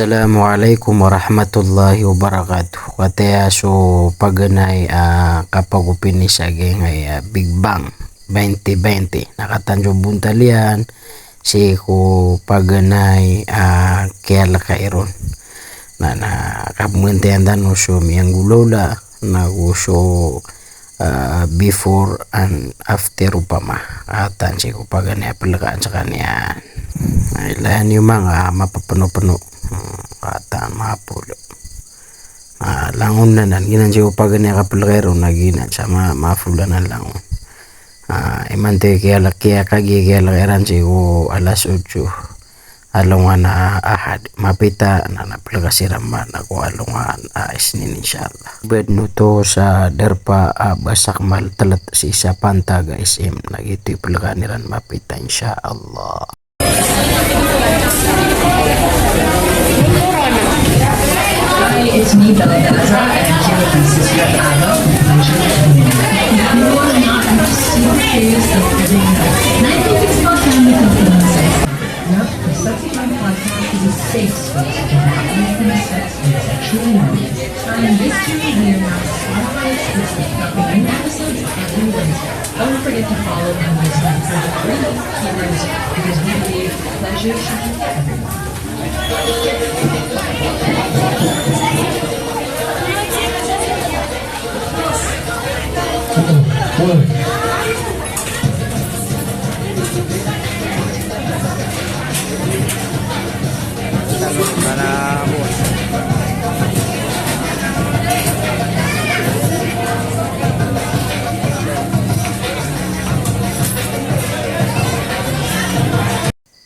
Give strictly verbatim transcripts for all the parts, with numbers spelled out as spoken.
Assalamu alaikum warahmatullahi wabarakatuh. Kataya so paganay a kapagopini sa giyangkaya Big Bang twenty twenty. Na katanto bontal iyan sii ko paganay a kiyalakaw iron. Na, na kapmantayan tano so miyanggolawla, na go so, ah, before and after opama. Katan sii ko paganay a pelekaan sekaniyan. Na ilaya niyo manga mapepeno-peno. Hmm, katan mapolo. Ah, langon anan, giyanan sii ko paganay a kapeleka iron na giyanan sa ma-, mapolo anan langon. Ah, imanto i kiyalakaw, kagiya kiyalakaw iran sii ko alas otso. Alongan a Ahad, mapita na, na peleka siran man ko alongan a Isnin, insha Allah. Bed noto sa darpa a Basak Maltelet sii sa pantag a S M, na giyoto i pelekaan iran mapita, insha Allah. Hi, it's me, Bella Data, and here with my sister, Ava, from Asia. If you are not, I'm just so curious of everything else. And I think it's about time we talk about sex. Yep, the Sexy Time podcast is a safe space to talk about sex in a sexual way. Starting this June, we are now Spotify exclusive, dropping new episodes every Wednesday. Don't forget to follow and listen to the three keywords, because we believe pleasure should be for everyone.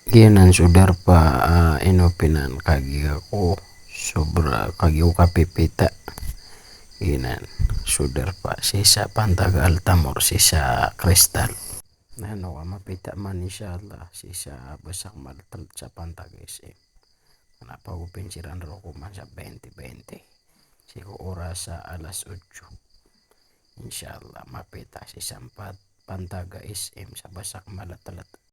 Giyanan so darpa a inopinan kagiya ko sobra, kagiya ko kapipita. Giyanan so darpa sii sa pantag a Altamor sii sa Crystal. Na ino ka mapita man, insha Allah, sii sa Basak Maltelet sa pantag a S M. Na pagopin siran roo ko man sa twenty twenty. Sii ko oras a alas otso. Insha Allah, mapita sii sa pat-, pantag a S M sa Basak Maltelet